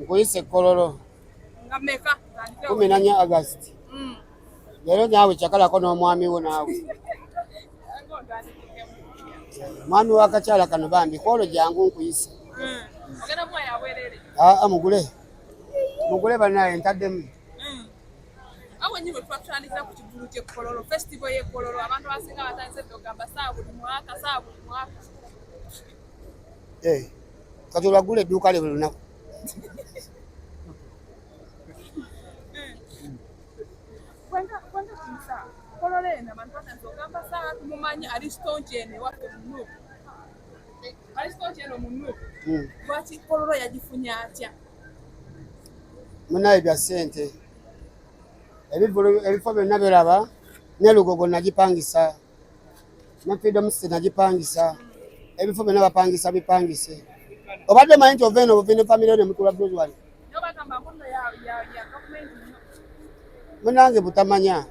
Nkuyise Kololo. 14 August. Leero naawe kyakalako n'omwami wo naawe. Mwami w'akakyala kano bambi kwolwo jangu nkuyise. Aa mugule. Mugule banaye ntaddemu. Awo nyini bwe twatandikira ku kivvulu ky'e Kololo, festival y'e Kololo, abantu abasinga batandise dda okugamba saa buli mwaka, saa buli mwaka. Eh, kati olwagula edduuka lye buli lunaku. Kwenda kimsa Kololo eno abantu batandise okugamba saa tumumanyi ali staunch eno ewaffe mu Nuupu. Ali staunch eno mu Nuupu. Lwaki Kololo yagifunye atya? Munaye bya ssente. Ebivvulu ebifo byonna byolaba ne Lugogo nagipangisa ne Freedom City nagipangisa ebifo byonna bapangisa bipangise. Obadde omanyi nti ova eno obuvi ne famire yo ne mutuula bulungi wali? Munange butamanya.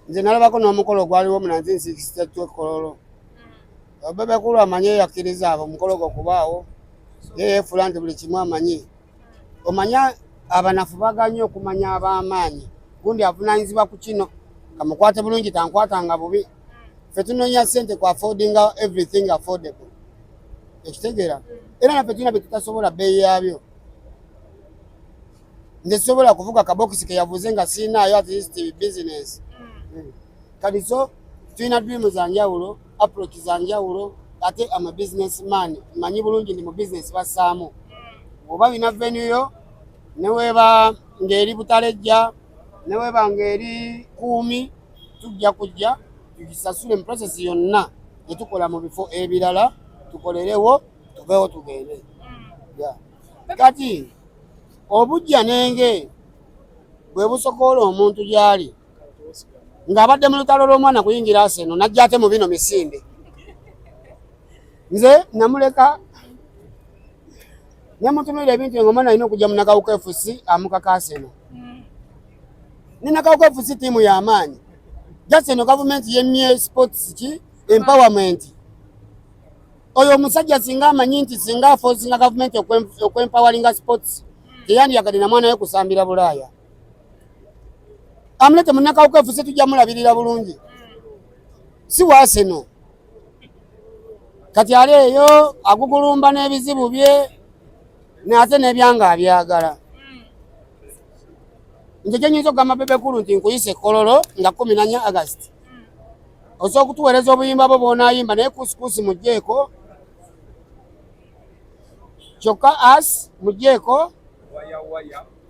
Nze nalabako n'omukolo ogwaliwo mu 1962 e Kololo. Bebe Cool amanyi eyakkiriza abo omukolo gwo okubaawo ye yeefuula nti buli kimu amanyi. Omanya abanafu baganye okumanya ab'amaanyi gundi avunaanyizibwa ku kino kamukwate bulungi tankwatanga bubi. Ffe tunoonya ssente ku affordinga everything affordable. Ekitegeera era naffe tulina bye tutasobola bbeeyi yaabyo. Nze sisobola kuvuga kabokisi ke yavuze nga sirinaayo at least business. Kati so tulina dream za njawulo, approach za njawulo ate am a business man manyi bulungi ndi mu business bassaamu. Oba olina venue yo ne weeba ng'eri Butalejja ne weeba ng'eri Kuumi tujja kujja tugisasule mu process yonna gye tukola mu bifo ebirala tukolerewo tuveewo tugende. Yeah. Kati obujja n'enge bwe busokoola omuntu gy'ali ng'abadde mu lutalo lw'omwana kuyingira Arsenal n'ajja ate mu bino misinde. Nze namuleka ne mutunuulira ebintu nga omwana alina okujja mu Nakawuka FC amukaka Arsenal. Ne Nakawuka FC ttiimu ya maanyi. Just eno gavumenti yemmye sports ki empowerment. Oyo omusajja singa amanyi nti singa afosinga gavumenti okwempowaringa sports teyandiyagadde na mwana we kusambira Bulaaya. Amulete mu Nakawuka FC tujja mulabirira bulungi. Si wa Arsenal. Kati ali eyo agugulumba n'ebizibu bye ate n'ebyanga abyagala. Nze kye nnyinza okugamba Bebe Cool nti nkuyise Kololo nga 14 August. Osobola okutuweereza obuyimba bwo bw'onaayimba naye kusikusi muggyeko. Kyokka as muggyeko.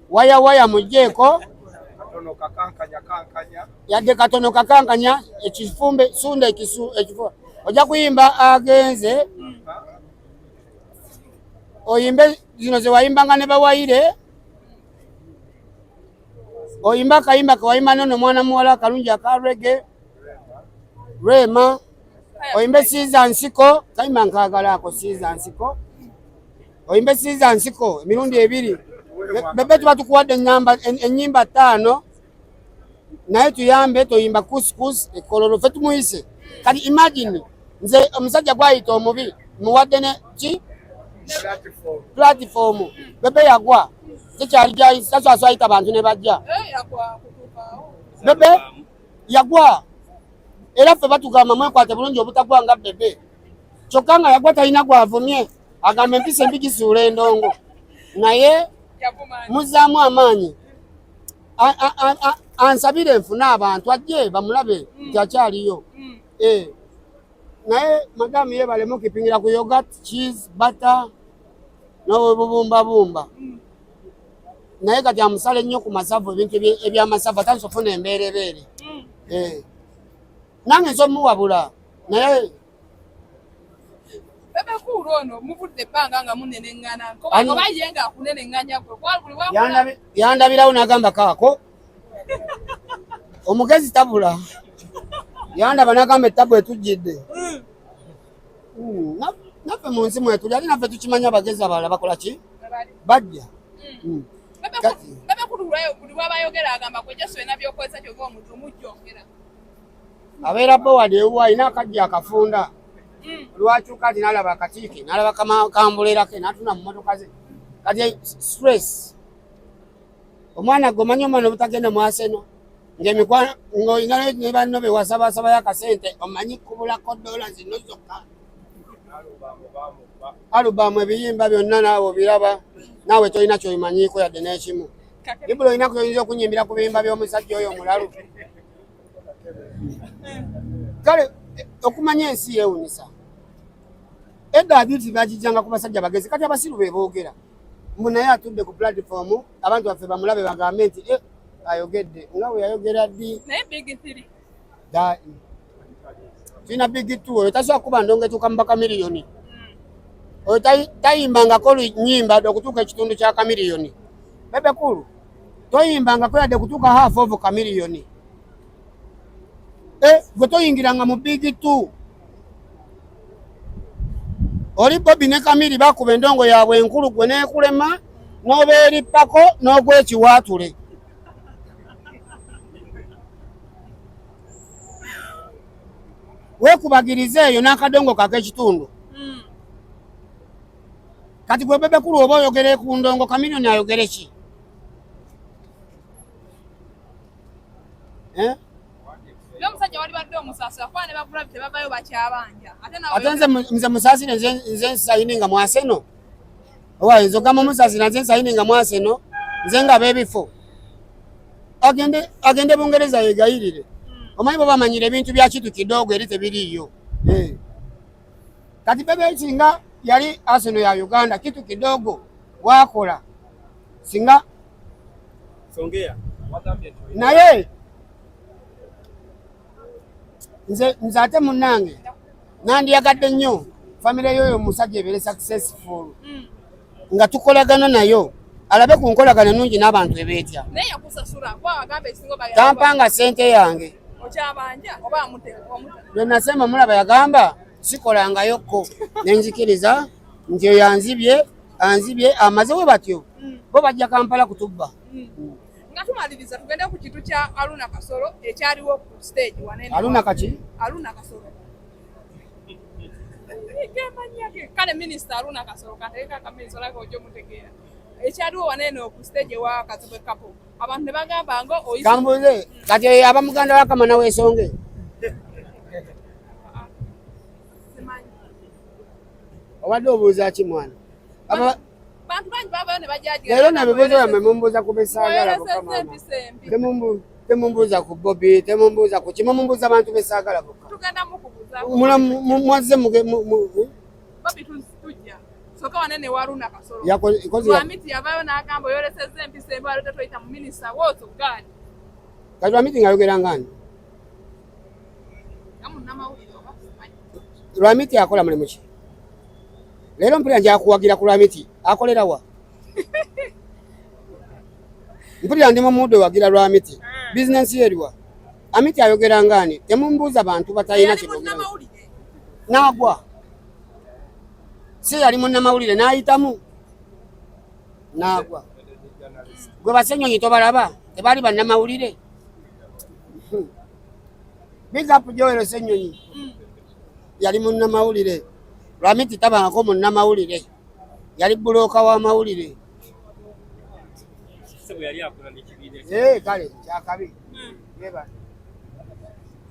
Waya waya muggyeko. Yadde katono kakankanya ekifumbe sunda ekisu ekifo. Ojja kuyimba agenze. Oyimbe zino ze wayimbanga ne bawayire. Oyimba akayimba ke wayimba nono mwana muwala akalungi aka reggae. Rema. Oyimbe siiza nsiko kayimba nkaagala ako siiza nsiko. Oyimbe siiza nsiko emirundi ebiri. Bebe tuba tukuwadde ennyimba 5 naye tuyambe toyimba kuskus ekololo ffe tumuyise. Kati imagine nze omusajja gwayita omubi muwadde ne ki platform Bebe yagwa tekyali gyayisa ayita bantu ne bajja. Bebe yagwa era ffe batugamba mwekwate bulungi obutagwa nga Bebe kyokka nga yagwa talina gwavumye agamba empisa embi gisuula endongo naye muzzaamu amaanyi ansabire nfune abantu ajje bamulabe nti akyaliyo. Naye madamu yeebale mukipingira ku yogurt, cheese, butter n'obubumbabumba. Naye kati amusale nnyo ku masavu ebintu eby'amasavu atandise okufuna embeerebeere. Nange nsobola omuwabula naye Bebe Cool ono muvudde ebbanga nga muneneŋŋana oba ye ng'akuneneŋŋanya gwe buli yandabirawo n'agamba kaako omugezi tabula yandaba n'agamba ettabu etujjidde. Naffe mu nsi mwetuli ate naffe tukimanya abagezi abalala bakola ki bajja. Bebe Cool buli lw'abayogera agamba gwe Jesu olina by'okozesa kyova omuntu omujjongera. Abeera bowadi ewuwe alina akajja akafunda. Lwakyuka ati n'alaba akatiike n'alaba kambulera ke n'atuna mu mmotoka ze. Kati stress omwana gwe omanyi omwana obutagenda mu Arsenal ng'emikwano ng'olina ne banno be wasabasabayo akasente omanyi kubulako dola zino zokka. Alubamu ebiyimba byonna naawe obiraba, naawe tolina kyomanyiiko yadde n'ekimu. Ibula olina kyoyinza okunyimbira ku biyimba by'omusajja oyo omulalu. Kale okumanya ensi yeewunyisa. Edda abuse bagijjanga ku basajja bagezi, kati abasiru be boogera. Mbu naye atudde ku platform abantu baffe bamulabe bagambe nti eh, ayogedde nga bwe yayogera ddi. Naye big three. Tulina big two, oyo tasobola kuba ndongo etuuka mu bakamiliyoni. Oyo tayimbangako lunyimba okutuuka ekitundu kya kamiliyoni. Bebe Cool toyimbangako yadde kutuuka half of kamiliyoni. Eh, gwe toyingiranga mu big two. Oli Bobi ne Kamiri bakuba endongo yaabwe enkulu gwe neekulema n'obeerippako n'ogwa ekiwaatule. Weekubagirize eyo n'akadongo kak'ekitundu. Kati gwe Bebe Cool oba oyogere ku ndongo, Chameleone ayogere ki? Eh? N'omusajja wali badde omusaasira kuba ne ba Gravity bavayo bakyabanja. Ate nawe Ate nze musaasire, nze nsayininga mu Arsenal. Owa nze ogamba omusaasira nze nsayininga mu Arsenal, nze nga b'ebifo. Agende Bungereza yegayirire. Omanyi bo bamanyira ebintu bya kitu kidogo eri tebiriiyo. Kati Bebe singa yali Arsenal ya Uganda kitu kidogo wakola singa Songea naye nze ate munnange nandiyagadde nnyo famire y'oyo omusajja ebeere successful nga tukolagana nayo alabe ku nkolagana ennungi n'abantu ebeetya. Naye yakusasula kuba agamba ekisinga oba Tampanga ssente yange. Okyabanja oba amute omuta. Lwe nasemba mulaba yagamba sikolangayo ko ne nzikiriza nti oyo anzibye amaze we batyo bo bajja Kampala kutubba. Nga tumaliriza tugende ku kintu kya Aruna Kasolo ekyaliwo ku stage wanene. Aruna kaki? Aruna Kasolo. Kale minisita Aruna Kasolo kateeka akaminisita olabika ojja omutegeera. Ekyaliwo wanene ku stage ewa Kazibwe Kapo. Abantu ne bagamba nga oyise. Kambuze kati oyo aba muganda wa Kamana w'esonge. Simanyi. Obadde obuuza ki mwana? Bantu bangi babayo ne bajagira. Leero na bibuuzo byammwe mumbuuza ku besaagala bokka maama. Temumbuuza ku Bobi, temumbuuza ku ki, mumbuuza bantu besaagala bokka. Tugenda mukubuuza. Mwazze muge Bobi tujja. Soka wanene wa Aruna Kasolo. Lwamiti yavayo n'agamba oyolesezza empisa embi alete toyita mu minisita wooto gaani. Kati Lwamiti ng'ayogera ng'ani? Nga munnamawulire oba simanyi. Lwamiti akola mulimu ki? Leero mpulira njakuwagira ku Lwamiti. Akolera wa? Mpulira ndi mu muddo wagira Lwamiti. Bizinensi ye eriwa? Amiti ayogera ng'ani? Temumbuuza bantu batalina Yali kye boogera. munnamawulire. N'agwa. Si yali munnamawulire n'ayitamu n'agwa. Gwe basenyonyi tobalaba tebaali bannamawulire. Big up Joel Ssenyonyi yali munnamawulire. Lwamiti tabangako munnamawulire, yali bbulooka w'amawulire. Kale kyakabi.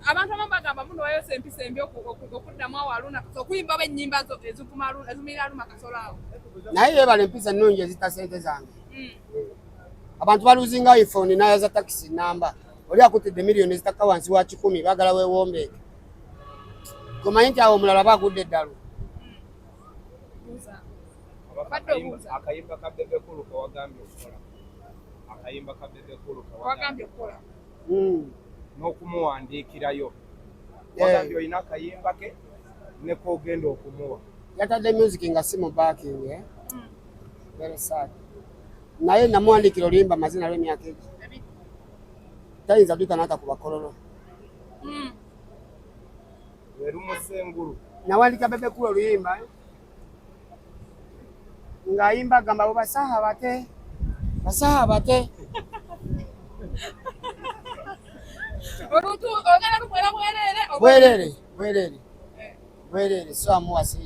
Abantu abamu bagamba muno wayose empisa embi okuddamu awo Aruna Kasolo okuyimba oba ennyimba zo ezivuma Aruna, ezimirira Aruna Kasolo awo. Naye yeebala empisa ennungi ezita ssente zange. Abantu baluzinga iPhone n'ayaza takisi namba. Oli akutidde miliyoni ezitakka wansi wa 100 baagala weewombeeke. Gomanyi nti awo omulala aba agudde eddalu. Akayimba ka Bebe Cool ke wagambye okukola. Akayimba ka Bebe Cool ke wagambye okukola. N'okumuwandiikirayo. Wagambye olina akayimba ke ne k'ogenda okumuwa. Yatadde music nga si mu backing, eh? Very sad. Naye namuwandiikira oluyimba mazina lw'emyaka egi. Tayinza dduka n'atakuba kololo. Lwe lumusengulu. Nawandiika Bebe Cool oluyimba ng'ayimba agamba bo basaha bate basaha bate. Oluntu ogenda lukwera bwereere bwereere bwereere bwereere so amuwasi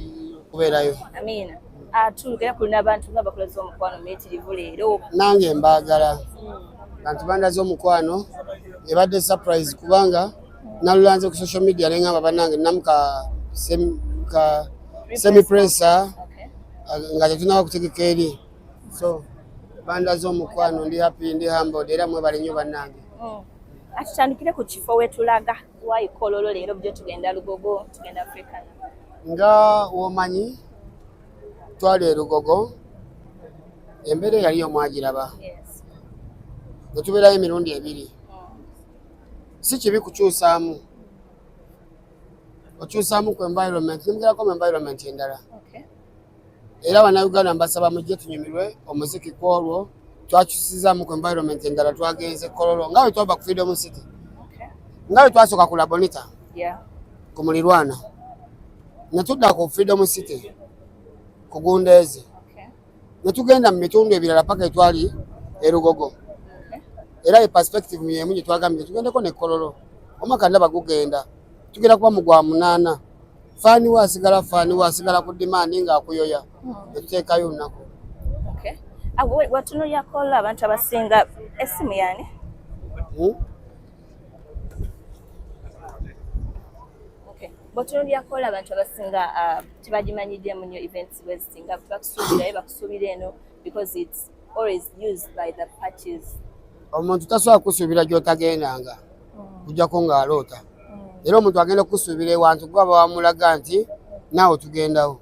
kubeerayo. Amina. Atulukira ku n'abantu nga bakulaze omukwano muyitirivu leero. Nange mbaagala. Bantu bandaze omukwano, ebadde surprise kubanga nalulanze ku social media ne ngamba bannange namu ka semi presser nga tetunaba kutegeka eri. So bandaze omukwano, ndi happy, ndi humbled, era mwebale nnyo bannange. Atutandikire ku kifo wetulaga why Kololo leero, byo tugenda Lugogo, tugenda Africa. Nga womanyi, twali e Lugogo, embeera eyaliyo mwagiraba. Ne tubeerayo emirundi ebiri. Si kibi kukyusaamu, okyusaamu ku environment, nemugerako mu environment endala. Era Bannayuganda mbasaba mujje tunyumirwe omuziki. Ku olwo twakyusizaamu ku environment endala, twagenze Kololo nga bwe twava ku Freedom City, nga bwe twasooka ku Labonita ku mulirwana, ne tudda ku Freedom City ku Gundeezi, ne tugenda mu bitundu ebirala paka etwali e Lugogo. Era e perspective yemu gye twagambye tugendeko ne Kololo. Omwaka ndaba gugenda, tugenda kuba mu gwa 8. Fan we asigala fan we, asigala ku demand ng'akuyoya, netuteekayo olunaku. Okay. Watunuulira Kololo, abantu abasinga essimu yani? Hmm? Okay. Bw'otunuulira Kololo, abantu abasinga tebagimanyiddemu nnyo. Events bwe zisinga tebakusuubirayo, bakusuubira eno because it's always used by the parties. Omuntu tasobola kusuubira gy'otagendanga kujjako ng'aloota. Era omuntu agenda kukusuubira ewantu gwaba wamulaga nti naawe tugendawo,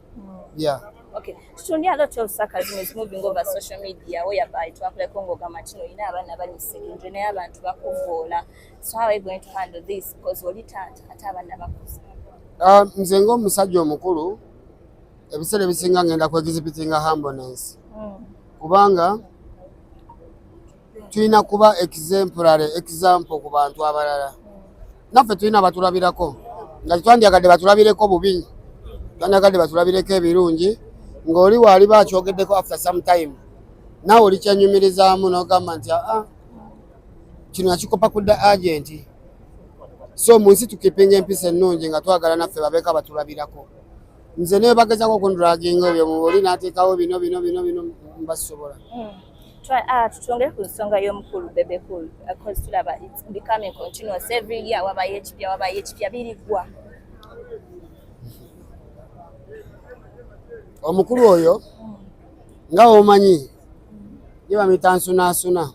yeah. Okay. Tutunuulira a lot of sarcasm is moving over social media, whereby twakuleko ng'ogamba nti olina abaana bali mu secondary naye abantu bakuvoola. So how are you going to handle this? Because oli taata ate abaana bakuze. Ah, nze ng'omusajja omukulu, ebiseera ebisinga ngenda ku exhibitinga humbleness, kubanga tulina kuba exemplary example ku bantu abalala. Naffe tulina batulabirako, nga tetwandyagadde batulabireko bubi, twandyagadde batulabireko ebirungi. Ng'oli waaliba akyogeddeko, after some time naawe oli kyenyumirizaamu n'ogamba nti aa, kino nakikopa kudda agent. So mu nsi tukipinga empisa ennungi nga twagala naffe babeeko abatulabirako. Nze naye bagezako okundraginga ebyo oli n'ateekawo bino bino bino bino, mbasobola. Tutwongere ku nsonga y'omukulu Bebe Cool, because tulaba it's becoming continuous every year, wabayo ekipya, wabayo ekipya, birigwa. Omukulu oyo nga womanyi ye bamuyita nsunaasuna.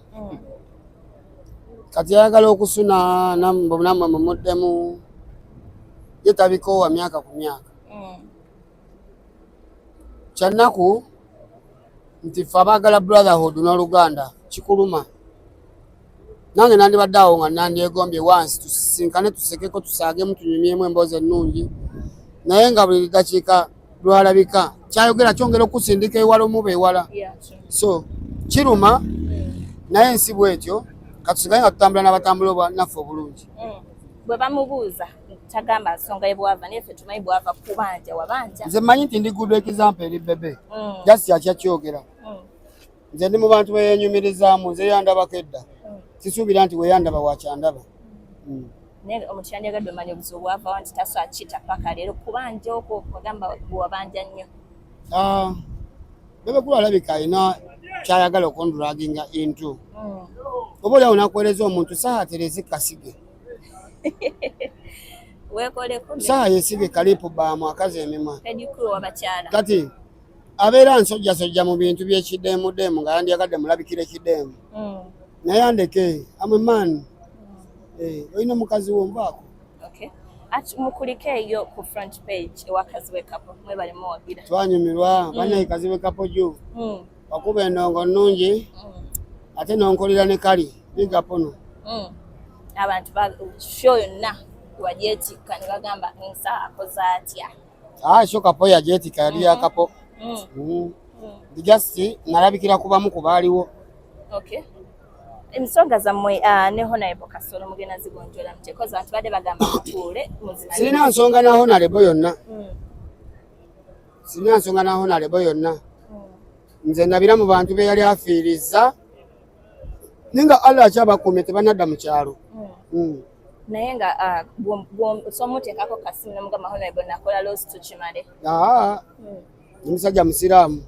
Kati ayagala okusuna, nammwe mumuddemu, ye tabikoowa myaka ku myaka. Kyannaku nti ffe abaagala brotherhood n'oluganda kikuluma. Nange nandibadde awo nga nandyegombye wansi tusisinkane, tusekeko, tusaagemu, tunyumyemu emboozi ennungi, naye nga buli dakiika lwalabika kyayogera kyongera okusindika ewala, omuba ewala. So kiruma, naye ensi bwetyo. Katusigaye nga tutambula n'abatambula naffe obulungi. Bwe bamubuuza tagamba nsonga ye bwava, naye ffe tumanyi bwava kubanja wabanja. Nze mmanyi nti ndi good example eri Bebe. Just akyakyogera. Nze ndi mu bantu beyenyumirizaamu, nze yandabako edda. Sisuubira nti weyandaba wakyandaba. Naye omuntu yandyagadde omanya obuzibu bwavawo nti tasobola kita paka leero kubanja okwo ogamba bwewabanja nnyo. Ah, Bebe Cool alabika alina kyayagala okundraginga into. Oba oliawo nakuweereza omuntu saaha tereze kasige. Weekoleko. Saaha yesige kalipu baamu akazi emimwa. Pedicure w'abakyala. Kati abeera nsojjasojja mu bintu by'ekideemudemu nga yandyagadde mulabikira ekideemu. Naye andeke, am a man. Eh, olina omukazi wo, nvaako. Okay. Ati mukulike eyo ku front page ewa Kazibwe Kapo, mwebale muwagira. Twanyumirwa bannaye Kazibwe Kapo ju wakuba endongo nnungi, ate nonkolera ne kali bigapono. Abantu ba show yonna wagyetikka ne bagamba nsa akoze atya. Ah, show Kapo yagyetikka, yali ya Kapo. Just nalabikira kubamu ku baaliwo. Okay. Ensonga zammwe ne Honorable Kasolo mugenda zigonjola mutya? Because abantu badde bagamba mutuule muzimale. Sirina nsonga na Honorable yonna. Sirina nsonga na Honorable yonna. Nze ndabira mu bantu be yali afiiriza, naye nga Allah akyabakuumye, tebanadda mu kyalo. Naye nga somuteekako kasimu nomugamba Honorable nakola loss, tukimale. Aa. Ndi musajja musiraamu.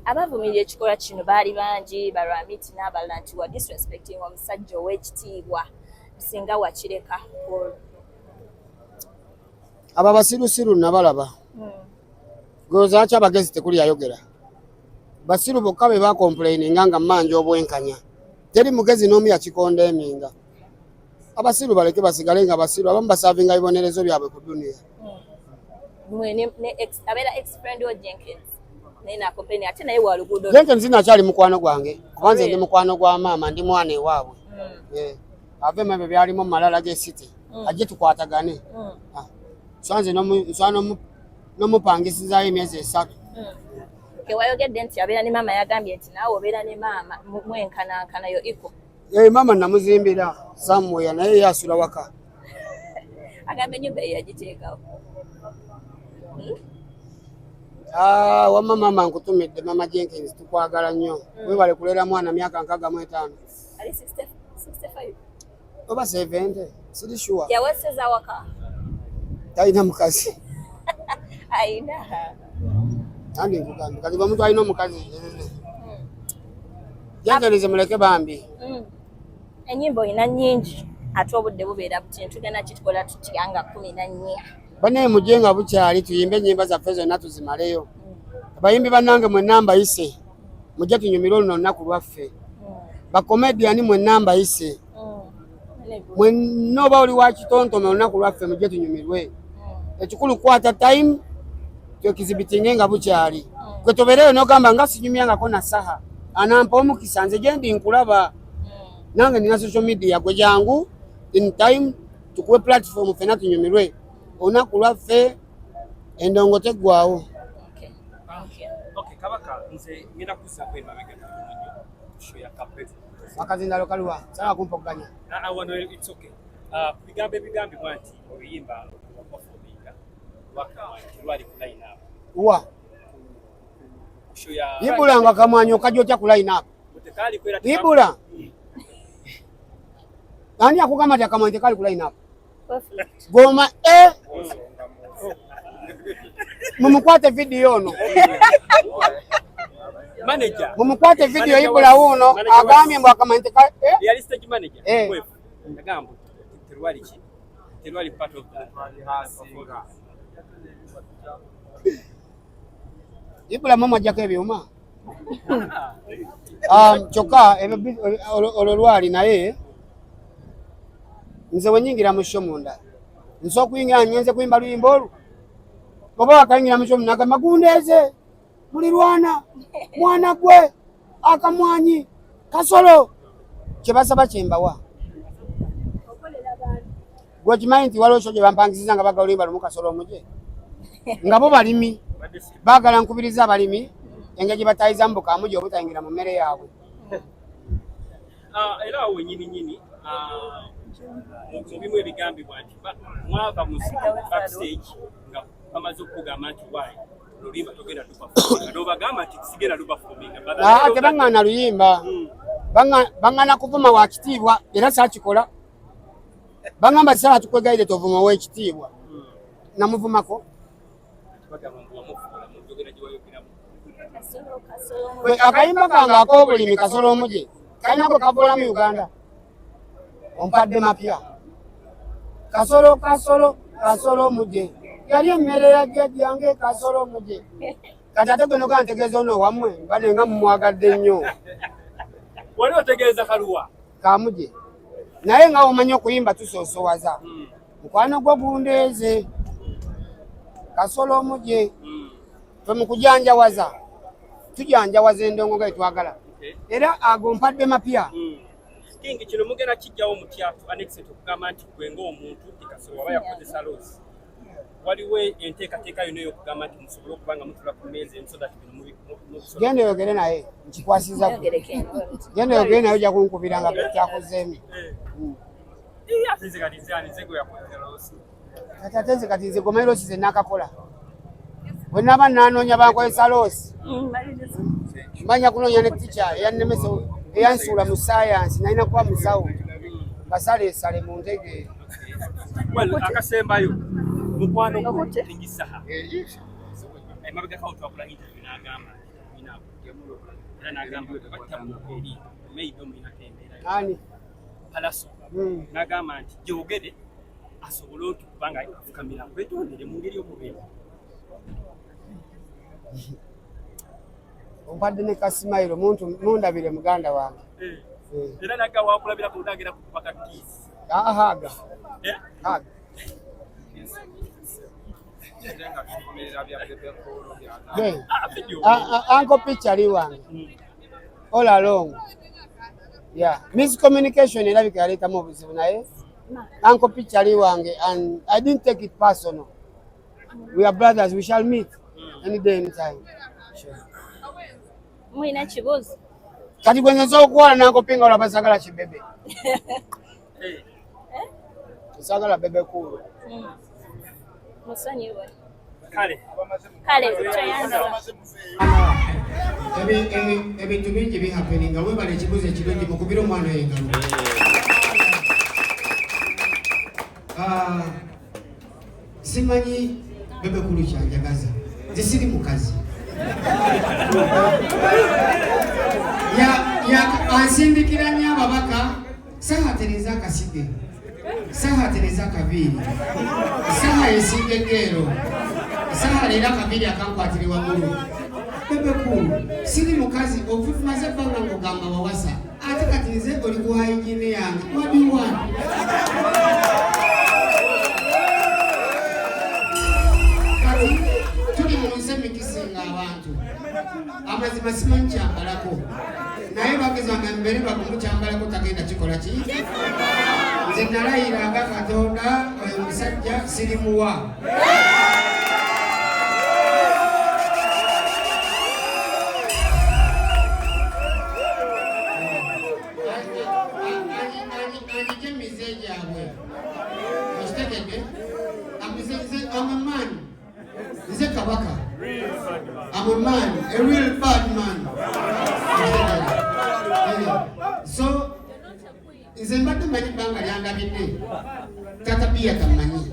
Abavumirira ekikolwa kino baali bangi, balwamiti n'abalala, nti wa disrespecting omusajja ow'ekitiibwa singa wakireka. Abo abasirusiru nabalaba. Golooza lwaki abagezi tekuli yayogera? Basiru bokka be bakomplaininga nga mmanja obwenkanya. Teri mugezi n'omu yakikondeeminga. Abasiru baleke basigale nga basiru, abamu basaavinga bibonerezo byabwe ku duniya. Abeera ex friend wa Jenkins naye nakomplaini ate naye wa luguudo. Jenkins nakyali mukwano gwange kuba nze ndi mukwano gwa maama, ndi mwana ewaabwe. Ave mu ebyo byalimu mu malala g'e city, ajje tukwatagane. Nsobola nze n'omupangisizaayo emyezi 3. Kewayogedde nti abeera ne maama, yagambye nti naawe obeera ne maama mwenkanankana yo iko. Maama namuzimbira somewhere naye ye asula waka. Agamba ennyumba ye yagiteekawo. Ah, wamma maama nkutumidde, maama Jenkins, tukwagala nnyo. Webale kulera mwana myaka 65. Ali 60, 65. Oba 70, siri sure. Yawaseza waka. Talina mukazi. Ayina. Andi nkugambye kati omuntu alina omukazi. Jenkins muleke bambi. Ennyimba olina nnyingi ate obudde bubeera buti, tugenda kitukola tutya nga 14? Bannaye mujje nga bukyali tuyimbe ennyimba zaffe zonna tuzimaleyo. Abayimbi bannange mwenna mbayise, mujje tunyumirwe oluno olunaku lwaffe. Bakomediani mwenna mbayise, mwenna oba oli wa kitontome, olunaku lwaffe mujje tunyumirwe. Ekikulu kwata time twekizibitinge nga bukyali. Gwe tobeereyo n'ogamba nga sinyumyangako na Saha anampa omukisa, nze gye ndi nkulaba, nange nina social media. Gwe jangu in time tukuwe platform ffenna tunyumirwe olunaku lwaffe, endongo teggwawo. Okay, Kabaka, nze ngenda kuzzaako emabega katono nnyo ku show ya Kapere. Akazindalo kaluwa sala kumpoganya. Ah, ah, wano it's okay. Ah, ku bigambo ebigambibwa nti oluyimba lwaperforminga lwakamwanyi lwali ku line up wa ku show ya Ibula nga kamwanyi okajja otya ku line up? Tekaali kwera. Ibula, ani akugamba nti akamwanyi tekali ku line up? Goma e mumukwate video ono. Manager. Mumukwate video Ibula wuno agambye mbu akamanyi teka eh? Yali stage manager. Eh. Wefu. Yagamba terwali ki? Terwali part of the performance. Ibula mama ajjako ebyuma. Kyokka ebyo olwo lwali, naye nze wenyingira mu show munda nsobola okuyingira nyenze kuyimba luyimba olwo, oba wakayingira mu show munda agamba gundeeze mulirwana mwana gwe akamwanyi kasolo kyebasaba kyembawa. Gwe okimanyi nti waliwo show gye bampangisiza nga bagala oluyimba lumu kasolo omuje, nga bo balimi baagala nkubiriza abalimi engeri gye batayizamu bukamuje obutayingira mu mmere yaabwe. Ah, era awo wenyini nyini, ah, mu bimu ebigambibwa nti mwava mu backstage nga bamaze okukugamba nti why oluyimba togenda luperforminga, n'obagamba nti sigenda luperforminga. Ah, tebaŋŋaana luyimba. Baŋŋaana kuvuma wa kitiibwa era saakikola. Baŋŋamba sawa tukwegayire tovuma ow'ekitiibwa, namuvumako. Bagamba mbu wamufuula mu njogera gye wayogeramu. Kasolo, kasolo. Akayimba kange ak'obulimi kasolo omuje kalina gwe kavoola mu Uganda, ompadde mapya. Kasolo kasolo kasolo omuje yali emmere ya jjajjange kasolo omuje. Kati ate gwe nogaa ntegeeza ono owammwe bane nga mumwagadde nnyo. Wali otegeeza kaluwa? Kamuje, naye nga omanyi okuyimba tusoosowaza. Mukwano gwo gundeeze kasolo omuje. Fe mu kujanjawaza tujanjawaza endongo nga etwagala. Era ago mpadde mapya. King, kino mugenda kijjawo mutya to an extent okugamba nti gwe ng'omuntu nti Kasolo waba yakozesa loss, waliwo enteekateeka yonna ey'okugamba nti musobole okuba nga mutula ku mmeeza emu so that bino mubisobola? Genda oyogere naye, nkikwasiza gwe. Yogereko eno. Genda oyogere naye, ojja kunkubira nga kyakuzeemu. Eh, ate nze kati nze ani nze gwe yakozesa loss? Kati ate nze kati nze gomanyi loss ze nakakola bwe naba nanoonya bankozesa loss, manya kunoonya ne tica eyannemesa eyansuula mu sayansi, nalina kuba musawo basaleesale mu ntegeere. Well, akasembayo, mukwano gwo Okute. King Saha. Emabegako twakola interview n'agamba nti era n'agamba battabuuka eri maybe omuyinako embeera. Ani? Palaso. N'agamba nti gyogere asobole nti kubanga afukamira kwetondere mu ngeri y'okubeera. Ompadde ne kasimayiro muntu mundabire muganda wange. Era naga wakulabira ku ndagera kukuba ka kiss. Haga. Haga. Uncle Pitch ali wange. All along. Yeah, miscommunication erabika yaleetamu obuzibu naye Uncle Pitch ali wange and I didn't take it personal. We are brothers, we shall meet any day, anytime. Sure. Mulina kibuuzo? Kati gwe nze nsobola okuwala n'ankopinga olaba sagala kibebe. Sagala Bebe Cool. Musonyiwe. Kale. Kale tweyanza. Ebintu bingi bihappeninga, webale ekibuuzo ekirungi, mukubire omwana oyo engalo. Simanyi Bebe Cool kyanjagaza, nze siri mukazi. Ansindikira nnyo ababaka, Saha tereza akasige, Saha tereza akaviiri, Saha esinga eggeero, Saha leero akaviiri akankwatire waggulu. Bebe Cool, siri mukazi, otumaze ebbanga ng'ogamba wawasa, ate kati nze oli ku hygiene yange. What do you want? Kati tuli mu nsi emikisinga abantu. Amazima simanyi kyambalako, naye bagezanga mbere bagumu kyambalako tagenda kikola ki? Nze nalayira nga Katonda oyo musajja sirimuwa. Anjije emize gyabwe. Okitegedde? I'm a man. Nze kabaka. I'm a man, a real bad man. So, nze mbadde mmanyi ebbanga lyandabidde tata Biya tammanyi,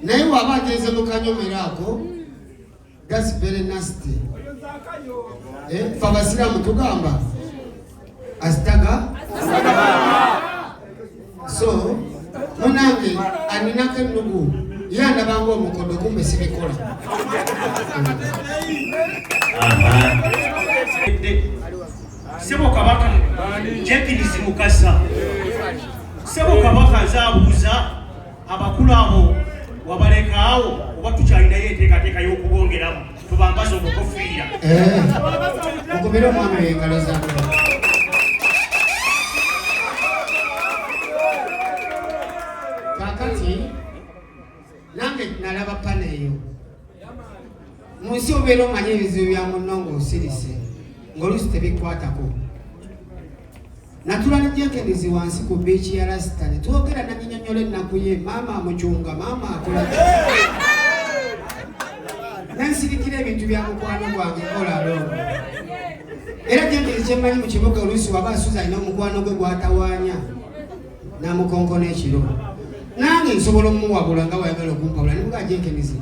naye waba agenze mu kanyomero ako, that's very nasty. Ffe abasiraamu tugamba asitaga. So munange aninako ennugu, ye andabanga omukodo, kumbe sibikola. Sebo Kabaka Jenkins Mukasa, Sebo Kabaka, nze abuuza, abakulu abo wabalekaawo oba tukyalinayo enteekateeka y'okubongeramu tubambaze obukofiira? Mukubire omwami oyo engalo zammwe. Kaakati nange nalaba pana eyo. Mu nsi obeera omanyi ebizibu bya munno ng'osirise, ng'oluusi tebikwatako. Natula ne Jenkins wansi ku biiki ya Rasita ne twogera, nanyinyonnyola ennaku ye, maama amucunga, maama akola ki, nensirikira ebintu bya mukwano gwange olalo. Era Jenkins kyemmanyi mu kibuga, oluusi waba asuza alina omukwano gwe gwatawaanya n'amukonkona ekiro, nange nsobola omumuwabula nga wayagala okumpabula. Nimugaa Jenkins,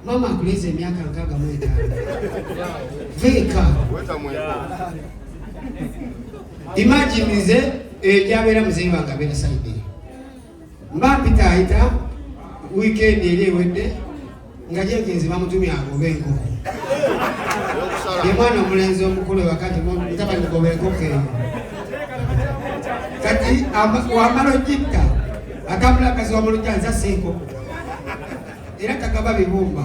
maama akuleze emyaka 65, veeka. Imagine nze egyabeera muzeeyi wange abeera side, mba mpita ayita weekend eri ewedde nga Jenkins bamutumye agobe enkoko. Ye mwana omulenzi omukulu ewaka nti mutabani goba enkoko eyo. Kati wamala ogitta atambula akazi wamulujja nze assa enkoko era tagaba bibumba,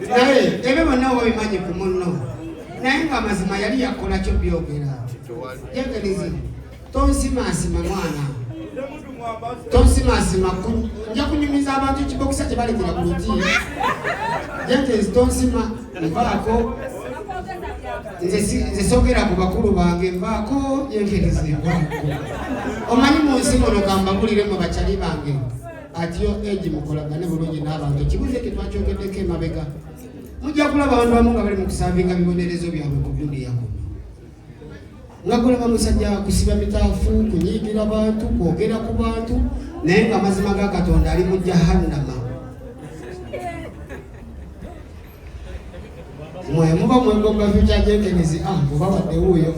naye ebyo byonna oba bimanyi ku munno, naye nga amazima yali yakola kyo byogera. Jenkins, tonsimaasima mwana, tonsimaasima, nja kunyumiza abantu ekibokisa kye balekera ku luti. Jenkins, tonsima, nvaako. Nze sogera ku bakulu bange, nvaako. Jenkins, nvaako. Omanyi mu nsi muno, kambabulire mu bakyali bange, at your age mukolagane bulungi n'abantu. Ekibuuzo ekyo twakyogeddeko emabega. Mujja kulaba abantu abamu nga bali mu kuservinga bibonerezo byabwe ku duniya kuno, nga kulaba musajja kusiba mitaafu, kunyiigira bantu, kwogera ku bantu, naye nga amazima ga Katonda ali mu jahannama. Mwe muba mwegomba future Jenkins, ah, muba wadde wuuyo.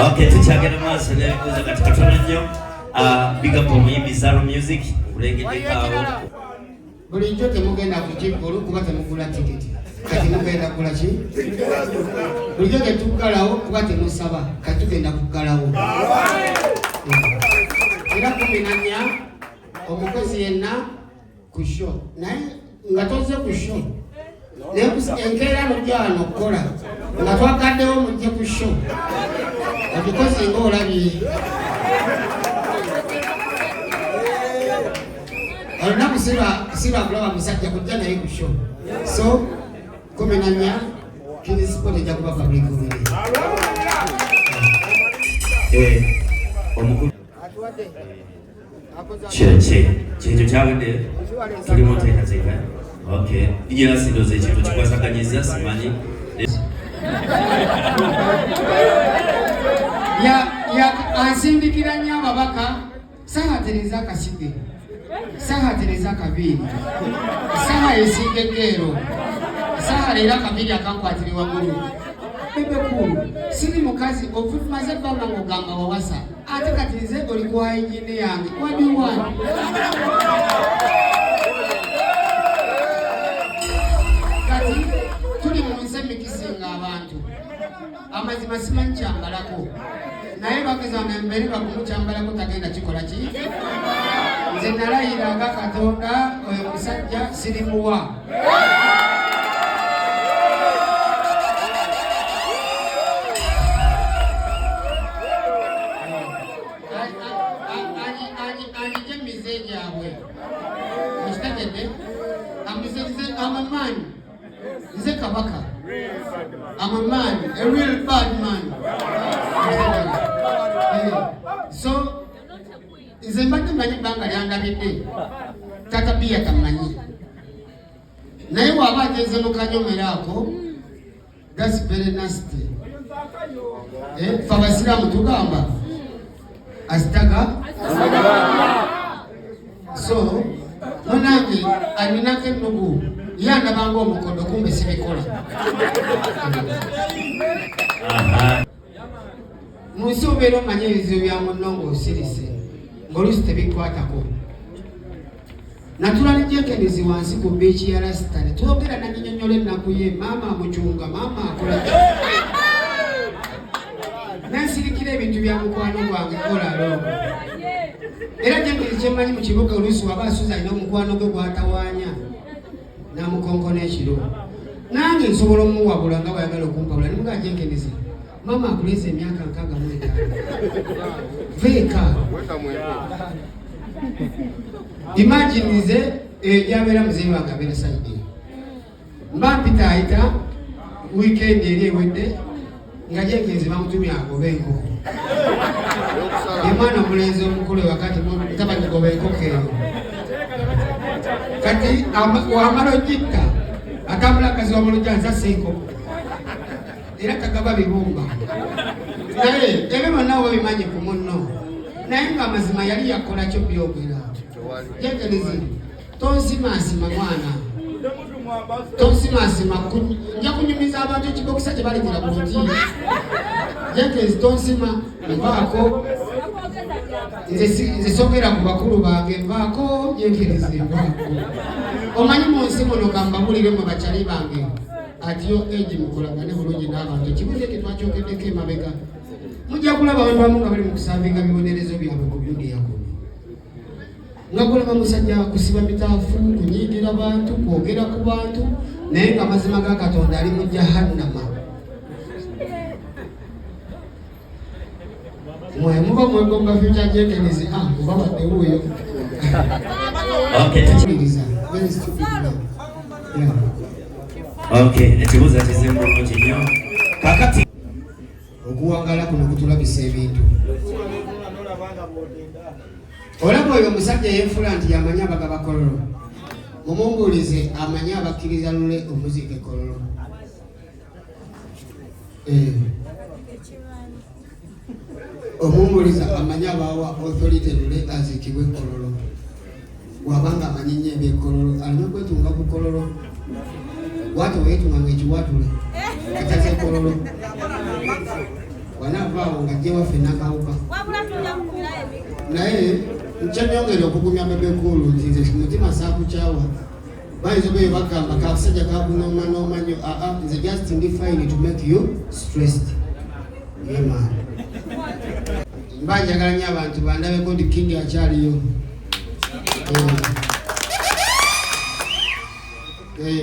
Okay, tukyagenda maaso n'ebibuuzo kati katono nnyo. Ah, big up omuyimbi Zaro Music, nkulengeddeko awo. Bulijjo temugenda ku kivvulu kuba temugula tikiti, kati mugenda kugula ki? Bulijjo tetuggalawo kuba temusaba, kati tugenda kuggalawo. Era 14 omukozi yenna ku show, naye nga tozze ku show enkeera mujja wano okukola nga twagaddewo mujje ku show, omukozi ng'olabye olunaku sirwa kulaba musajja kujja naye ku show. So 14 Kings Sport ejja kuba public holiday. Omukulu kyekyo kyawedde, tuli mu nteekateeka. Okay, DJ ndowooza ekintu kikwasaganyiza simanyi. Ansindikira nnyo ababaka. Saha tereza akasige, saha tereza akaviiri, saha esinga eggeero, saha leero akaviiri akankwatire waggulu. Bebe Cool, siri mukazi omaze ebbanga ng'ogamba wawasa, ate kati nze oli ku hygiene yange. What do you want? Kati tuli mu nsi emikisinga abantu amazima simanyi kyambalako, naye bageza emberi bakumukyambalako tagenda kikola ki. Nze nalayira nga Katonda oyo musajja sirimuwa. Anije emize gyabwe okitegedde, amamaanyi nze kabaka, I'm a man, a real bad man. So nze mbadde mmanyi ebbanga lyandabidde tata biya tamanyi, naye bw'aba agenze mu kanyomero ako, that's very nasty. Ffe abasiraamu tugamba asitaga. So munange alinako ennugu, ye andabanga omukodo, kumbe sibikola. Mu nsi obeera omanye ebizibu bya munno ng'osirise, ng'oluusi tebikwatako. Natula ne Jenkins wansi ku biiki ya Rasita ne twogera, nanyinyonnyola ennaku ye, maama amucunga, maama akola ki, nensirikira ebintu bya mukwano gwange olalo. Era Jenkins kyemmanyi mu kibuga oluusi waba asuza alina omukwano gwe gwatawaanya n'amukonkona ekiro, nange nsobola omuwabula nga bwayagala okumpabula. Nimugaa Jenkins, maama akuleze emyaka 65, veeka. Imagine nze gyabeera muzeeyi wange abeera side mba mpita ayita weekend eri ewedde nga Jenkins bamutumye agobe enkoko. Ye mwana omulenzi omukulu wakati mutabani goba enkoko eyo, kati wamala ogitta atambula akazi wamulujja nsasa enkoko era tagaba bibumba, naye ebyo byonna oba bimanyi ku munno, naye nga amazima yali yakola kyo byogera. Jenkins tonsimaasima mwana, tonsimaasima, nja kunyumiza abantu ekibokisa kye baleetera ku luti. Jenkins tonsima, nvaako, nze sogera ku bakulu bange, nvaako Jenkins, nvaako. Omanyi mu nsi muno kambabulire mwe bakyali bange, at your age mukolagane bulungi n'abantu. Ekibuuzo ekyo twakyogeddeko emabega, mujja kulaba abantu abamu nga bali mu kusavinga bibonerezo byabwe ku duniya kuno, nga kulaba musajja kusiba mitaafu, kunyiigira bantu, kwogera ku bantu, naye nga amazima ga Katonda ali mu jahannama. Mwe muba mwegomba future Jenkins, ah, muba wadde wuuyo. Okay, Very stupid man. Yeah. Okay, ekibuuzo kizibu bulungi nnyo. Kakati okuwangala kuno kutulabisa ebintu. Olaba oyo omusajja yeefula nti yamanyi abagaba Kololo, mumumbuulize amanyi abakkiriza lule omuziika e Kololo. Omumbuuliza amanyi abawa authority lule aziikibwe e Kololo, bw'abanga amanyi nnyo eby'e Kololo alina okwetunga ku Kololo. Bwatyo weyetumanga ekiwatule kataze Kololo wanaavaawo nga jje waffe Nakawuka. Naye nkyanyongera okugumya Bebe Cool nti nze ku mutima saakukyawa. Bayinza oba bagamba kasajja kakunoomanooma nnyo. Aa, nze just ndi fine to make you stressed. Yeah, man. Mba njagala nnyo abantu bandabeko nti king akyaliyo.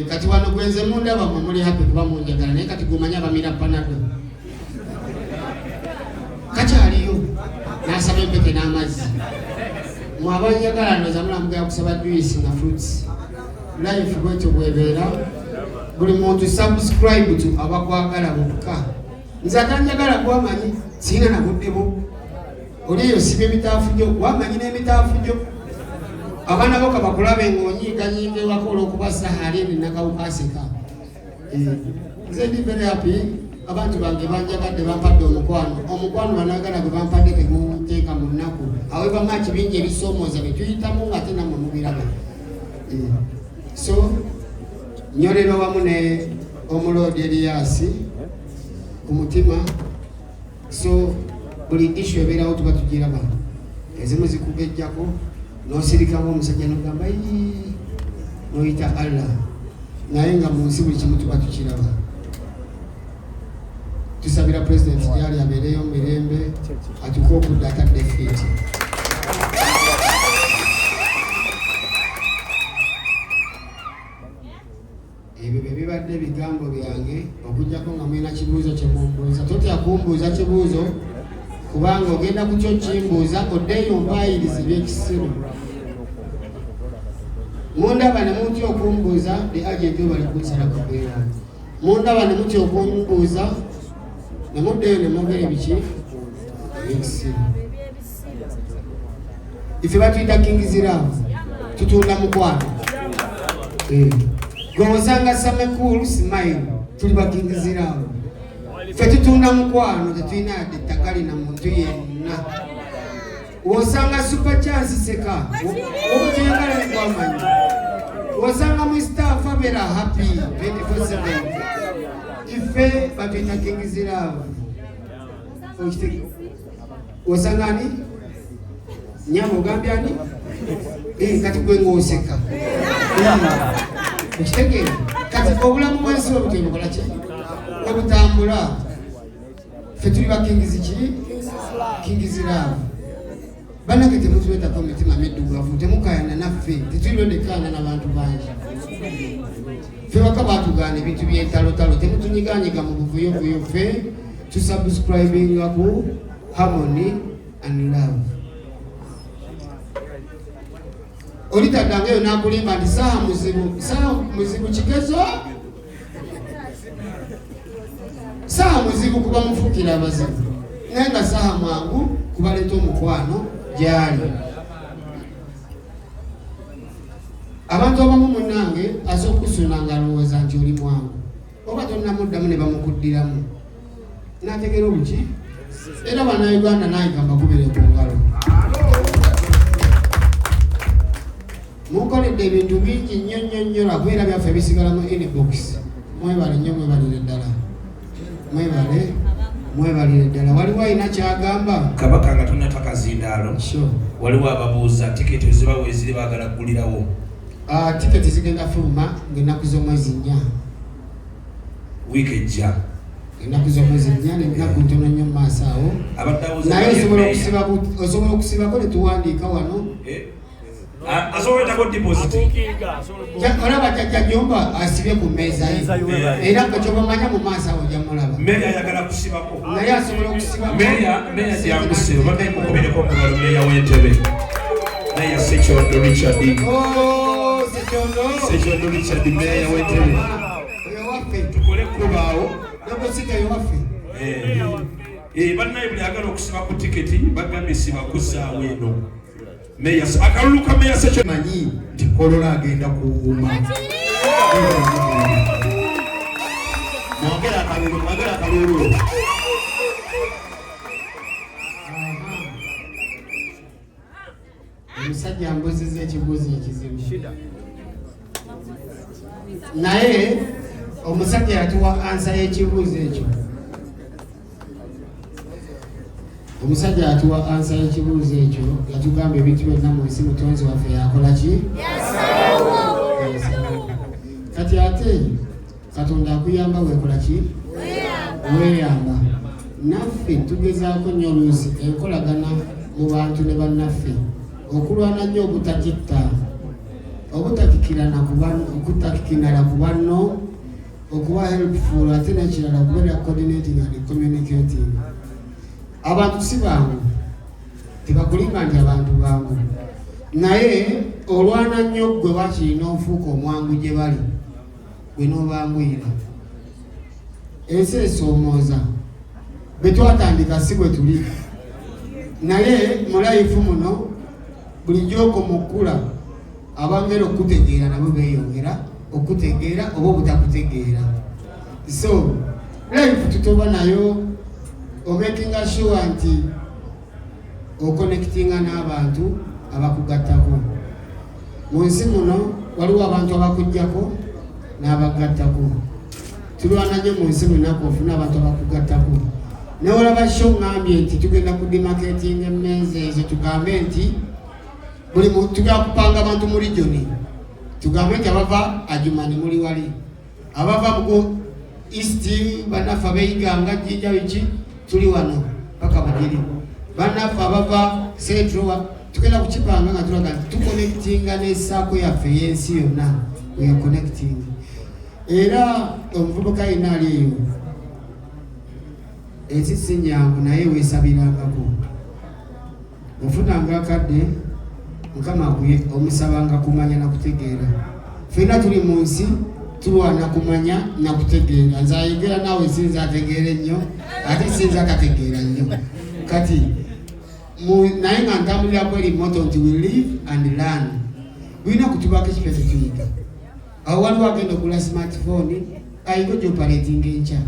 Kati wano gwenze mundaba mwe muli happy kuba munjagala, naye kati gumanya abamira Panado kakyaliyo n'asaba empeke n'amazzi. Mwe abanjagala ndoza mulamugera kusaba juice na fruits. Life bwetyo bwebeera. Buli muntu subscribe to abakwagala bokka. Nze atanjagala gwamanyi sirina na budde bwo. Oli eyo siba emitaafu gyo, wamanyi n'emitaafu gyo. Abaana bo kabakulabe ng'onyiiganyiiga ewaka olw'okuba saha ali eno Nakawuka aseka. Nze ndi very happy. Abantu bange banjagadde, bampadde omukwano. Omukwano banagala gwe bampadde tegunteeka mu nnaku. However much bingi ebisoomooza bye tuyitamu nga ate nammwe mubiraba. So nyolerwa wamu ne omuloodi Eriasi ku mutima. So buli issue ebeerawo tuba tugiraba, ezimu zikugejjako n'osirikamu omusajja n'ogamba "Ii," n'oyita Allah, naye nga mu nsi buli kimu tuba tukiraba. Tusabira pulezidenti gyali abeereyo mu mirembe, atuke okudda atadde fit. Ebyo bye bibadde ebigambo byange, okuggyako nga mulina kibuuzo kye mumbuuza. Totya kumbuuza kibuuzo kubanga ogenda kutyo kimbuuza oddeeyo mpaayiriza ebyekisiru. Mundaba ne mutya okumbuuza the agent oyo bali kunsalako beera. Mundaba ne mutya okumbuuza ne muddeeyo ne mwogera ebiki ebyekisiru. Ife batuyita Kings Love, tutunda mukwano. Gwe osanga Same Cool Smile, tuli ba Kings Love. Ffe tutunda mukwano, tetulina yadde ttagali na muntu yenna. Osanga Super Chance seka obukyeyagala gwamanyi. Osanga Mustafa abeera happy 24/7. Ife batuyita Kings Love. Osanga ani nyama ogambye ani? Kati gwe ng'oseka. Okitegeera? Kati obulamu bw'ensi obutyo bukola ki obutambula. Ffe tuli ba Kings ki Kings Love. Bannange, temutuleetako mitima middugavu, temukayana naffe, tetulirondekaana n'abantu bangi. Ffe baka batugaana ebintu by'entalotalo, temutunyiganyiga mu buvuyovuyo. Ffe tusubscribinga ku harmony and love. Oli taddangayo n'akulimba nti saaha muzibu, saaha muzibu kigezo, saaha muzibu kuba mufuukira abazibu, naye nga saaha mwangu kubaleeta omukwano gyali. Abantu abamu munnange asobola okusuna nga alowooza nti oli mwangu, oba tonnamuddamu ne bamukuddiramu n'ategeera obuki. Era Bannayuganda naye gambakubire ku ngalo, munkoledde ebintu bingi nnyo nnyo nnyo, lwakubeera byaffe bisigala mu inbox. Mwebale nnyo, mwebalire ddala, mwebale, mwebalire ddala. Waliwo alina kyagamba? Kabaka, nga tonata kazindaalo, Sure. waliwo ababuuza tiketi eziba weeziri, baagala kugulirawo. Ah, tiketi zigenda fuluma ng'ennaku z'omwezi 4. Wiiki ejja. Ennaku z'omwezi 4, nennaku ntono nnyo mu maaso awo. Abadde abuuza Naye bali osobola emmeeya. osobola okusibako netuwandiika wano. Eh, asobola etako deposit. Olaba jjajja Jumba asibye ku mmeeza ye, era nga kyobamanya mu maaso awo ojja mulaba. Meeya ayagala kusibako. Naye asobola okusibako. Meeya jangusibe, badde mukubireko mugalo meeya w'Entebe, Meeya Sekyondo Richard. Oh, Sekyondo. Sekyondo Richard, meeya w'Entebe. Oyo waffe. Tukole kubaawo. Nokosika oyo waffe. Bannaye, buli agala okusiba ku tiketi bagambye siba ku ssaawa eno. Meeya, akalulu ka Meeya Sekyondo. Manyi nti Kolola agenda kuwuuma. Mwongere akalulu, mwongere akalulu. Omusajja mbuziza ekibuuzo ekizibu, naye Omusajja yatuwa answer y'ekibuuzo ekyo. Omusajja yatuwa answer y'ekibuuzo ekyo, yatugamba ebintu byonna mu nsi mutonzi waffe yakola ki? Kati ate Katonda akuyamba weekola ki? Weeyamba. Naffe tugezaako nnyo oluusi enkolagana mu bantu ne bannaffe okulwana nnyo obutagitta, obutakikirana okutakikinala ku banno, okuba helpful, ate n'ekirala okubeera coordinating and communicating. Abantu si bangu, tebakulimba nti abantu bangu, naye olwana nnyo ggwe wakiri n'ofuuka omwangu gye bali, gwe n'obanguyira. Ensi esoomooza, bwe twatandika si bwe tuli, naye mu life muno bulijjo okoma okukula, abangera okukutegeera nabo beeyongera okukutegeera oba obutakutegeera. So life tutoba nayo, omakinga sure nti oconnectinga n'abantu abakugattako. Mu nsi muno waliwo abantu abakuggyako n'abagattako. Tulwana nnyo mu nsi munaku ofune abantu abakugattako. Newolaba show ŋŋambye nti tugenda ku demarcating emmeeza ezo, tugambe nti buli tugenda kupanga abantu mu region, tugambe nti abava Adjumani muli wali, abava mu East bannaffe abeeyiganga Jjinja biki tuli wano paka Bugiri, bannaffe abava Central tugenda kukipanga nga tulaga nti tuconnectinga n'esaako yaffe ey'ensi yonna. We are connecting. Era omuvubuka yenna ali eyo, ensi si nyangu, naye weesabirangako, ofunanga akadde Mukama akuye, omusabanga kumanya na kutegeera. Ffenna tuli mu nsi tulwana kumanya na kutegeera. Nze ayogera naawe sinza ategeera ennyo, ate sinza atategeera nnyo kati naye nga ntambulirako eri motto nti we live and learn. Bulina okutubako ekipya tetuyiga. Awo waliwo agenda okugula smartphone ayiko gyoperatinga enkya,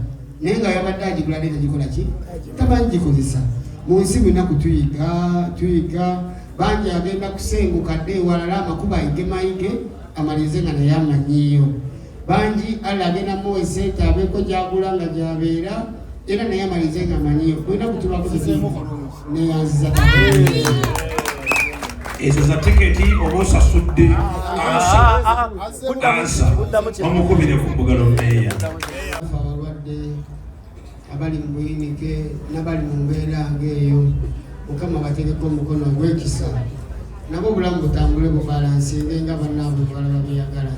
naye nga yabadde agigula naye tagikola ki, tamanyi gikozesa. Mu nsi bulina kutuyiga, tuyiga bangi. Agenda kusenguka dde ewalala, amakubo ayige mayige amalirize nga naye amanyiiyo. Bangi Allah agenda muwa esente abeeko gyagula nga gyabeera era naye amalirize nga amanyiiyo. Bulina kutubako neyanziza. Ezo za tiketi oba osasudde. Answer omukubire ku mbugalo meeya. Abalwadde abali mu buyinike n'abali mu mbeera ng'eyo, Mukama batereko omukono ogw'ekisa, nabo obulamu butambule bubalansinge nga bannaabwe balaba byeyagala.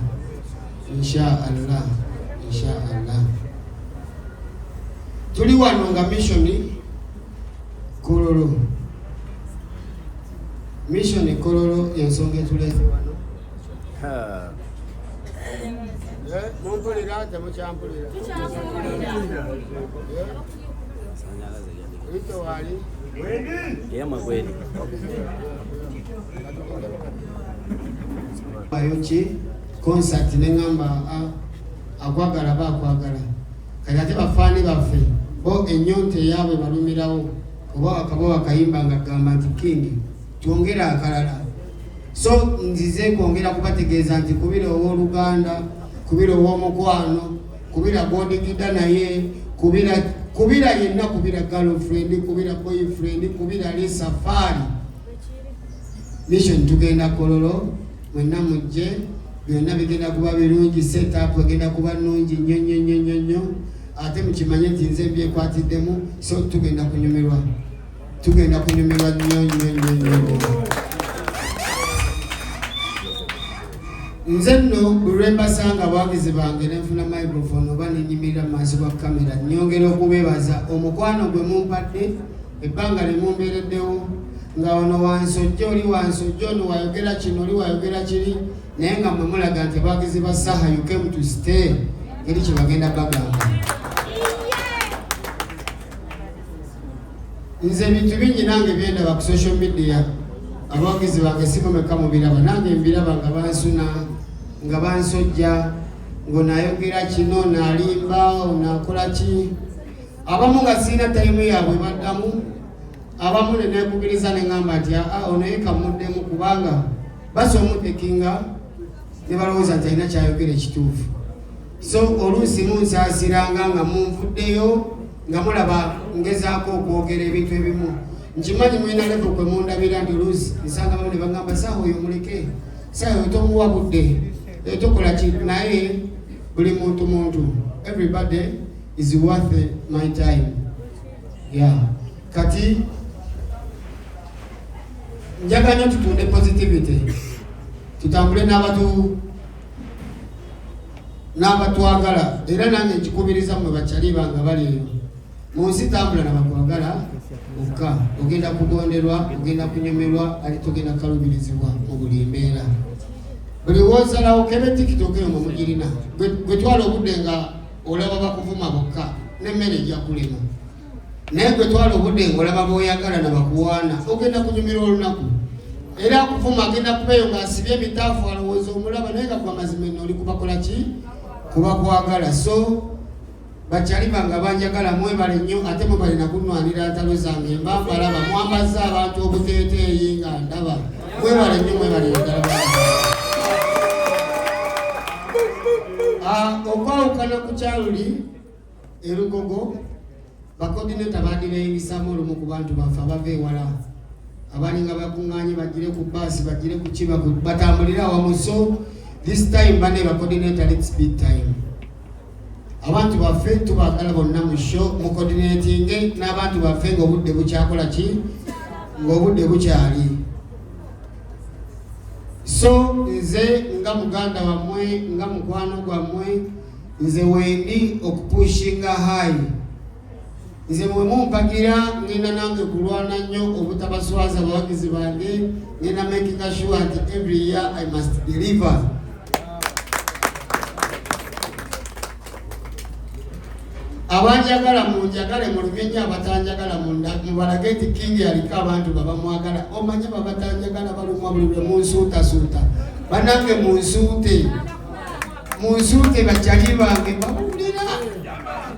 Insha Allah, insha Allah, tuli wano nga mission Kololo, mission Kololo, ensonga etuleese wano. Mumpulira? Temukyampulira? Ito wali. Eyamwe ayo ki concert neŋŋamba akwagala baakwagala. Kati ate bafaani baffe bo ennyonta eyaabwe balumirawo oba wakaba wakayimba nga gamba nti king twongere akalala. So nzize kwongera kubategeeza nti kubira owooluganda, kubira ow'omukwano, kubira gwodigida, naye kubira, kubira yenna, kubira girlfriend, kubira boyfriend, kubira ali safaari mission. Tugenda Kololo, mwenna mujje, byonna bigenda kuba birungi, setup egenda kuba nnungi nnyo nnyo nnyo nnyo nnyo. Ate mukimanye nti nze mbyekwatiddemu, so tugenda kunyumirwa, tugenda kunyumirwa nnyo nnyo nnyo nnyo nnyo. Nze nno buli lwe mbasanga abawagizi bange nenfuna microphone oba nenyimirira mu maaso ga kamera, nyongera okubeebaza omukwano gwe mumpadde, ebbanga lye mumbeereddewo nga ono wansojja, oli wansojja, ono wayogera kino, oli wayogera kiri, naye nga mwe mulaga nti abawagizi ba Saha, you came to stay. Eri kye bagenda bagamba. Nze ebintu bingi nange byendaba ku social media, abawagizi bange simumeka mubiraba, nange mbiraba nga bansuna, nga bansojja, ng'onayogera kino, naalimba, onaakola ki. Abamu nga sirina time yaabwe baddamu, abamu nenekubiriza neŋŋamba nti aa, ono ye kamuddemu, kubanga basomutekinga ne balowooza nti alina kyayogera ekituufu. So oluusi munsaasiranga nga munvuddeyo nga mulaba ngezaako okwogera ebintu ebimu. Nkimanyi mulina level kwe mundabira nti oluusi nsanga bamu ne bagamba saawa oyo muleke, saawa oyo tomuwa budde, tokola ki, naye buli muntu muntu, everybody is worth my time. Yeah. Kati njagala nnyo tutunde positivity, tutambule n'abatu n'abatwagala, era nange nkikubiriza mmwe bakyali bange bali eyo mu nsi, tambula nabakwagala okka, ogenda kugonderwa, ogenda kunyumirwa, ate togenda kukalubirizibwa mu buli mbeera. Buli wosalawo kebe TikTok eyo mwe mugirina, gwe twala obudde nga olaba bakuvuma bokka n'emmere ejja kulema, naye gwe twala obudde ng'olaba b'oyagala nabakuwaana, ogenda kunyumirwa olunaku. Era akuvuma agenda kubeeyo ng'asibye emitaafu, alowooza omulaba, naye nga gwe amazima eno oli kubakola ki, kubakwagala. So bakyali bange abanjagala, mwebale nnyo, ate mwebale nakunwanira ntalo zange. Mba mbalaba mwambaza abantu obuteeteeyi nga ndaba. Mwebale nnyo, mwebale ddala. Okwawukana ku kyaluli erugogo, bacoordinator badireyisamu olumu ku bantu baffe abava ewala, abalinga bakuŋŋaanye bagire ku baasi, bagire ku kiba, batambulire awamu. So this time bane bacoordinator, let's be time. Abantu baffe tubaagala bonna mu show, mucoordinatinge n'abantu baffe ng'obudde bukyakola ki, ng'obudde bukyali. So nze nga muganda wammwe, nga mukwano gwammwe, nze wendi okupushinga high. Nze mwe mumpagira, ngenda nange kulwana nnyo obutabaswaza abawagizi bange. Ngenda making sure nti every year I must deliver. Abanjagala munjagale, mulumye nnyo abatanjagala, mubalage nti King aliko abantu babamwagala. Omanye babatanjagala balumwa buli lwe munsuutasuuta. Banange munsuute, munsuute, bakyali bange babuulira,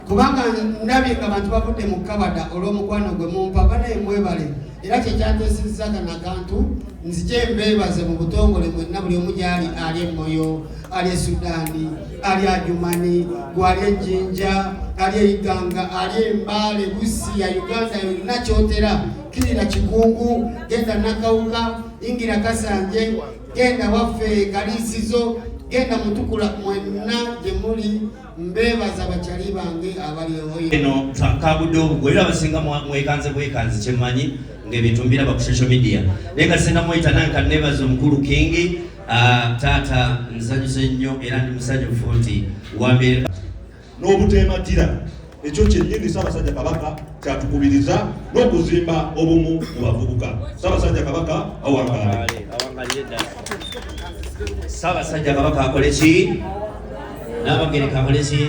kubanga ndabye nga bantu bavudde mu kabada olw'omukwano gwe mumpa. Banaye mwebale, era kyekyantesezza kano akantu, nzije mbeebaze mu butongole mwenna, buli omu gyali, ali emoyo, ali e Sudaani, ali Ajumani, gwali ejjinja, ali eiganga, ali embaale, Busiya, Uganda yonna, kyotera kirira Kikungu, genda Nakawuka, ingira Kasanje, genda waffe Kaliisizo, genda Mutukula, mwenna gye muli mbeebaza, bakyali bange abali eyo. Eno kagudde obugwo, era abasinga mwekanze bwekanzi, kyemmanyi ng'ebintu mbiraba ku social media, naye nga sina mweyita. Nange kaneebaza omukulu King. Taata nsanyuse nnyo era ndi musanyufu nti wambeera n'obuteematira. Ekyo kyennyini Ssaabasajja Kabaka kyatukubiriza n'okuzimba obumu mu bavubuka. Ssaabasajja Kabaka awangaale. Awangalire ddala. Ssaabasajja Kabaka akole ki? N'abagereka akole ki?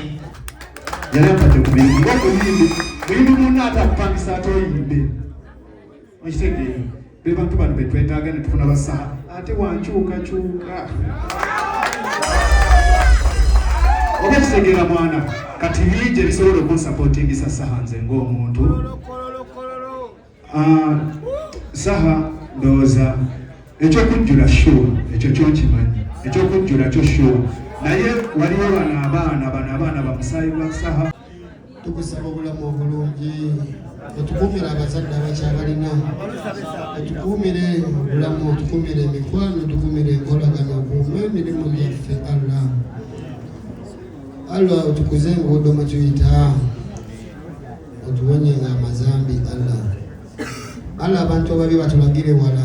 Yali ampadde ku mirimu ngaomuyimbi, muyimbi munna ate akupangisa ate oyimbe, okitegeera? Be bantu bano betwetaaga ne tufuna basaha ate wankyukakyuka, oba ekitegeera mwana. Kati bingi ebisobola okunsupportingisa Saha nze ng'omuntu. Saha ndowooza ekyokujjula sure, ekyo kyonkimanyi, ekyokujjula kyo sure, naye waliwo bano abaana, bano abaana bamusaayi gwa Saha. Tukusaba obulamu obulungi, otukuumire abazadde abakyabalina, otukuumire obulamu, otukuumire emikwano, otukuumire enkolagano, okuume emirimu gyaffe. Allah, Allah, otukuze enguudo mwe tuyita, otuwonyenga amazambi. Allah, Allah, abantu ababi batulagire wala,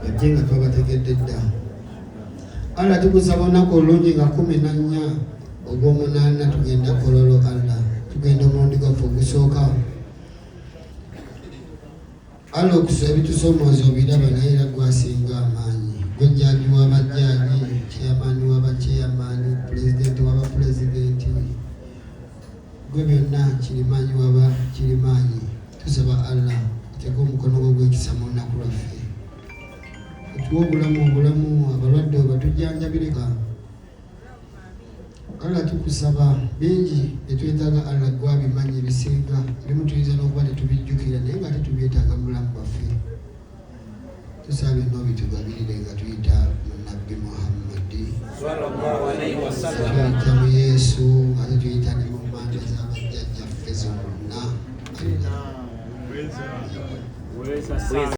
bajje nga twabategedde dda. Allah, tukusaba olunaku olulungi nga 14 ogw'omunaana tugenda Kololo. Allah, tugenda omulundi gwaffe ogusooka. Allah, okusa ebitusomooza obiraba, naye era gwasinga amaanyi, gwe jjaaji w'abajjaaji, chairman w'abachairman, pulezidenti w'abapulezidenti, gwe byonna, kirimaanyi waba kirimaanyi. Tusaba Allah oteeke omukono gwo gw'ekisa mu lunaku lwaffe, otuwe obulamu obulamu, abalwadde obatujjanjabireka. Allah, tukusaba bingi byetwetaaga. Allah, gwabimanyi ebisinga, ebimu tuyinza n'okuba tetubijjukira, naye nga tetubyetaaga mu bulamu bwaffe. Tusaba byonna obitugabirire nga tuyita mu Nabbi Muhammadi. Tuyita mu Yesu, ate tuyita ne mu mmandwa z'abajjajjaffe zonna.